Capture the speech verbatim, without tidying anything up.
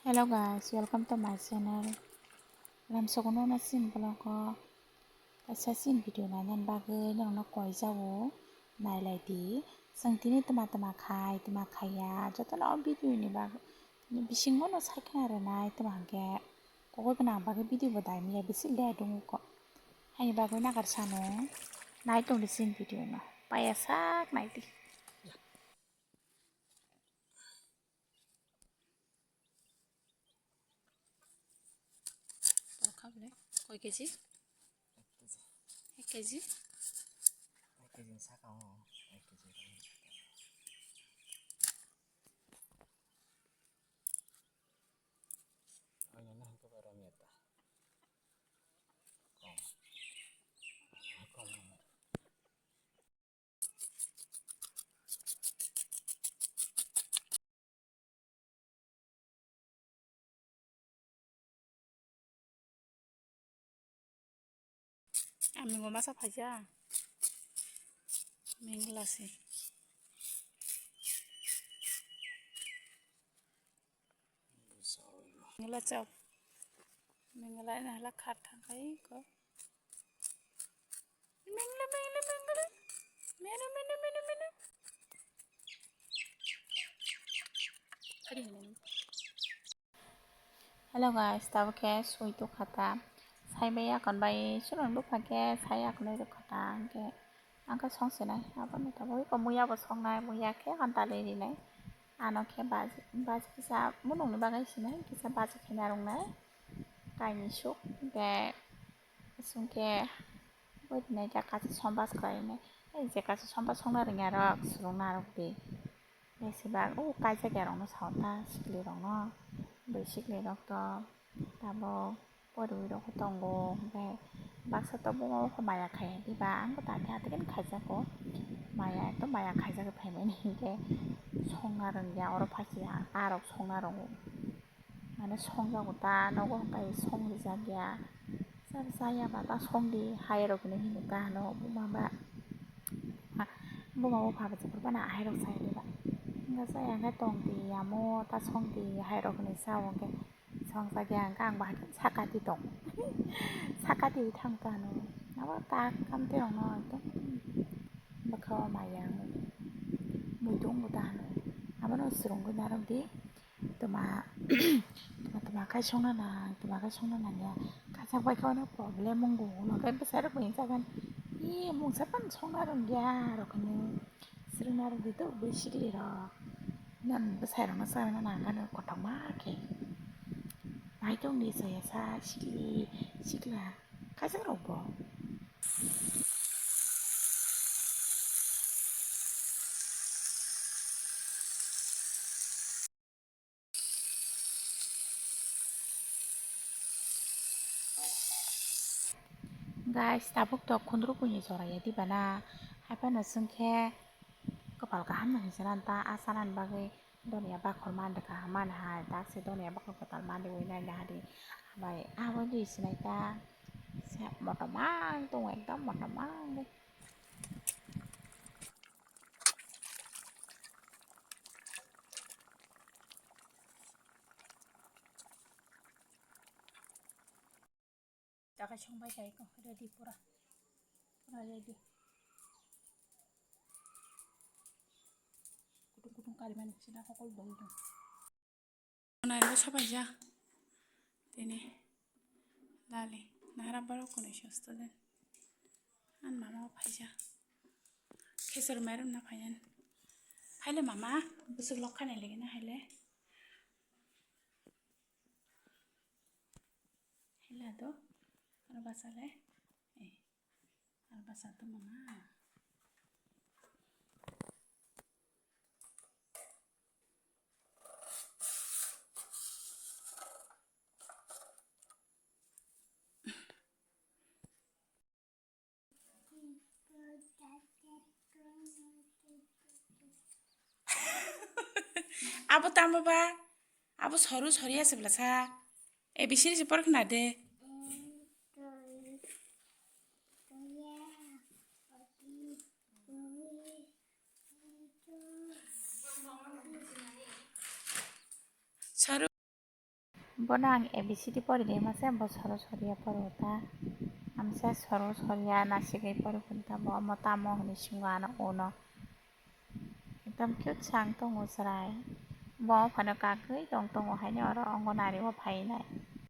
Hello guys, welcome to my channel. Lamsogo no na sin vlog o kaisa sin video nainani bagwi nokno koi jago, nailai di. Chwng tini tma tma khai, tma khaiya, jotono o video ni bagwi bisingo no sai khna rwnai, tma hwnkhe kogwi gwnang bagwi video bo dai manya bisi le dungo ko. Haini bagwi nagar sano nai tongdi sin video no, paiya sak nai di. Borok kha bole koi keji? Ek keji. Ek keji? Ek keji ni saka o, ek keji. Oino na hwnkhe bo romya ta. Kom. Kom. Ami go masa phaja. Mengla se. Mengla chao. Mengla ina hala khat thang kai ko. Mengla, mengla, mengla. Menu, menu, menu, menu. Hari ini. Hello guys, tabuk khe sui tokha ta. Sai bai yakon bai suron bupha khe sai yakon bai rwkha ta. Hwnkhe ang khe song se nai, abono tabuk eko muya bo song nai, muya khe yakon ta le ri nai. Ano khe baji, baji kisa munung ni bagwi se nai, kisa baji khe narwk nai. Kainwi suk, hwnkhe chwng khe bo rinai khe kaisa sombas khlai nai. Ei je kaisa sombas songna rwngya rok, swrwngna rwk di. Besibak o kaijak ya rokno sao ta, sikli rokno, bwrwi sikli rok to tabuk poriwi rok tongo, hwnkhe baksa to buma o maya khai diba, ang bo ta khe atwkhe khaijak o, maya ekdom maya khaijak phaimani hinkhe songna rwngya, oro phaiya a rok songna rwgo. Mane songjago ta, nogo hwnkhe songrijak ya. Char chaya ba ta songdi, hai rok hinwi hino ta hano buma ba. Buma bupha bo jephru phano hai rok chaya diba. Hwnkhe chaya khe tongdi, amo ta songdi, hai rok hinwi sao hwnkhe songjak ya, hwnkhe ang bo hakhe sakati tong. Sakati thang ta hano. Abo ta kamtwi rokno ekdom bwkha o maya wngwi muitu wngbo ta hano. Abono swrwngwi narwkdi. Tma, tma, tma khai songna nang, tma khai songna nang ya. Kaisa bai khe ono problem wngkho, ono khe bwsai rok bai wngkha gan. Ee, mungsa phano songna rwngya, rok hinwi swrwngna rwgwi tok bai sikli rok. Nang bwsai rokno swrwngna nang gana kothoma khe. Nai tongdi chaya sa sikli, sikla. Kaisa rok bo. Guys, tabuk to khundruk buini jora ya diba na? Hai phano chwng khe kwpal kaham no hinwi chana ta, a chanani bagwi. Donya bakhor mande kaham mani hai, dak se donya bakhor kwtal mande ui nai nahadi. Bai abo di sinai ta se motom ang tongo, ekdom motom ang. Takai song bai kai ko ready pura. Pura ready. Kutung kutung kari mani sina hokol bol dong. Nai ro sabai ja. Tini. Lali. Nahara baro kono sosto den. An mama o phaija. Khesor mairum na phaiyan. Haile mama. Busuk lokha nai lagi na haile. Hela do, aro basa le, eh, aro basa to mama. Abo tamo ba? Abo soru sori ase bwlasa. A B C D se porkhna de. Soru. Bono ang A B C D pori de masa, bo soro soriya poro ta. Amsa soro soriya nasigwi pori hwn ta, bo omo tamo hwnwi swngo ano uno. Ekdom cute sang tongo chwrai. Bo phano kakwi tong tongo haino oro Anganwadi o phainai.